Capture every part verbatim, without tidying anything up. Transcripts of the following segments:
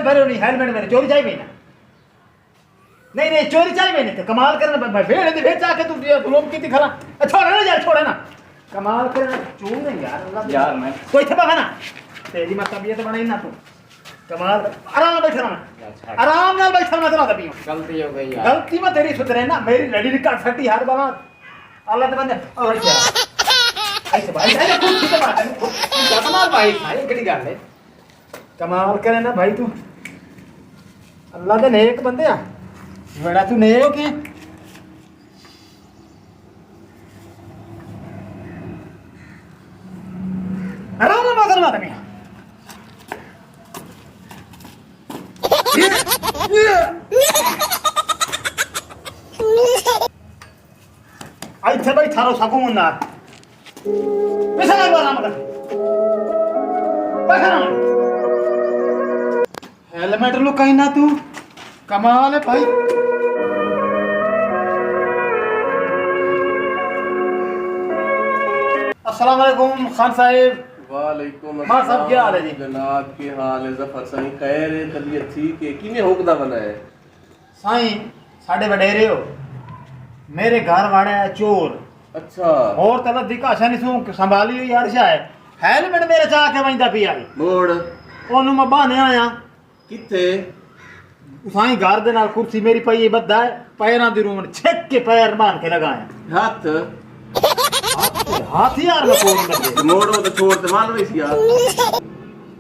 پر نہیں، ہیلمٹ میرے چوری چاہیے نا۔ نہیں، نہیں، چوری چاہیے نہیں، تو کمال کرنا، میں ویڑے دے وچ آ کے تو یہ ظلم کیتی کھڑا۔ اے چھوڑے نا یار، چھوڑے نا۔ کمال کرنا، چور نہیں یار، اللہ دے۔ یار میں تو اتھے بہنا۔ تیری ماں طبیعت بنائی نہ تو۔ کمال کر، آرام بیٹھا رہنا۔ یار چھوڑ۔ آرام نال بیٹھا رہنا، تیرا دبیوں۔ غلطی ہو گئی یار۔ غلطی میں تیری سدھرے نا، میری لڑی نہیں کر سکتی ہر بار۔ اللہ دے بندے، اور کیا؟ ایسے بھائی، ایسے کرسی تے بات ہے، کرسی تے کمال بھائی، ساری کڑی گل ہے۔ کمال کرے نا بھائی تو۔ اللہ دے نیک بندے آ۔ بڑا تو نیک ہے۔ آرام نال مگر مار میاں۔ ایتھے بیٹھا رہو سکون نال۔ پیچھے لگ آرام کر۔ بیٹھا رہو۔ ہیلمٹ لکائی نہ تو۔ کمال ہے بھائی۔ السلام علیکم خان صاحب۔ وعلیکم ماں صاحب، کیا حال ہے جی؟ جناب، کیا حال ہے؟ ظفر سائیں، خیر ہے؟ طبیعت ٹھیک ہے؟ کیویں ہوکدا بنا ہے؟ سائیں، ساڈے وڈیرے ہو، میرے گھر واڑا ہے چور۔ اچھا۔ ہور تے لدی کاشا نہیں سوں سنبھالی ہوئی عرشا ہے۔ ہیلمٹ میرے چا کے ونجدا پیا ہے۔ موڑ۔ اونوں میں بہانے آیا۔ کتھے؟ سائیں، گھر دے نال کرسی میری پئی ہے، بدھا ہے، پیراں دی رومن چھک کے پیر مان کے لگایا۔ ہتھ؟ ہتھ، ہتھ یار میں کون لگے۔ موڑو تے چھوڑ تے مال ویسی یار۔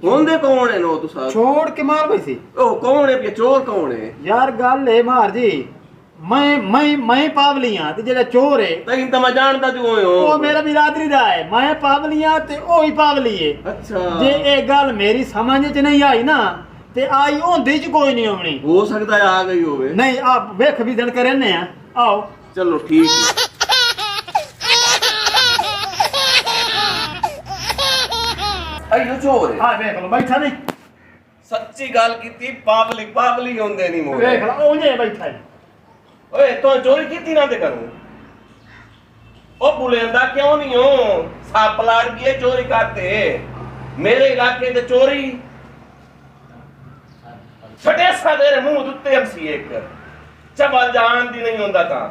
ہوندے کون ہے نو تساں؟ چھوڑ کے مال ویسی۔ او کون ہے پیا؟ چور کون ہے؟ یار گل ہے مار جی، میں، میں، میں پاولی ہاں تے جیڑھا چور ہے، تئیں تاں میں جاندا جو ہوئے ہو۔ او میرا برادری دا ہے، میں پاولی ہاں تے او ہی پاولی ہے۔ اچھا۔ جے اے گل میری سمجھ وچ نہیں آئی نا، تے آئی اوندے وچ کوئی نہیں آونی۔ ہو سکدا ہے آ گئی ہووے۔ نہیں، آپ ویکھ بھی دن کرنے ہیں۔ آؤ۔ چلو ٹھیک ہے۔ ایو چور ہے۔ ہاں، ویکھ لو، بیٹھا نہیں۔ سچی گل کیتی، پاولی، پاولی ہوندے نہیں موڑے۔ ویکھ لا، اونجے بیٹھا ہے۔ اوئے، تو چوری کیتی نہ تے کروں۔ او بلیندا کیوں نہیں ہو؟ سپ لڑ گئے چوری کرتے۔ میرے علاقے تے چوری۔ چھٹے سا تیرے منہ دتے ہم سی ایک۔ چبل جان دی نہیں ہوندا تاں۔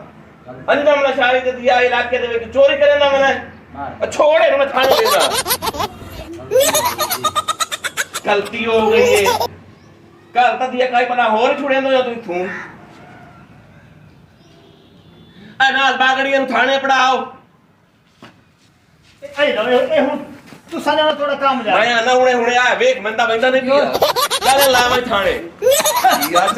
انجم نشاری تے دیا علاقے دے وچ چوری کرے نہ ملے۔ چھوڑے میں تھانے دینا۔ غلطی ہو گئی ہے۔ گھر تاں دیا کائی پتہ ہور چھڑیندو یا توں اتھوں۔ اے نال باگڑیاں نوں تھانے پڑھاؤ۔ اے، اے، اے، اے ہن تساں جانا تھوڑا کم جا۔ میں آنا ہنے، ہنے آ، ویکھ، میں تاں ویندا نہیں پیا۔ چل لاویں تھانے۔ یار،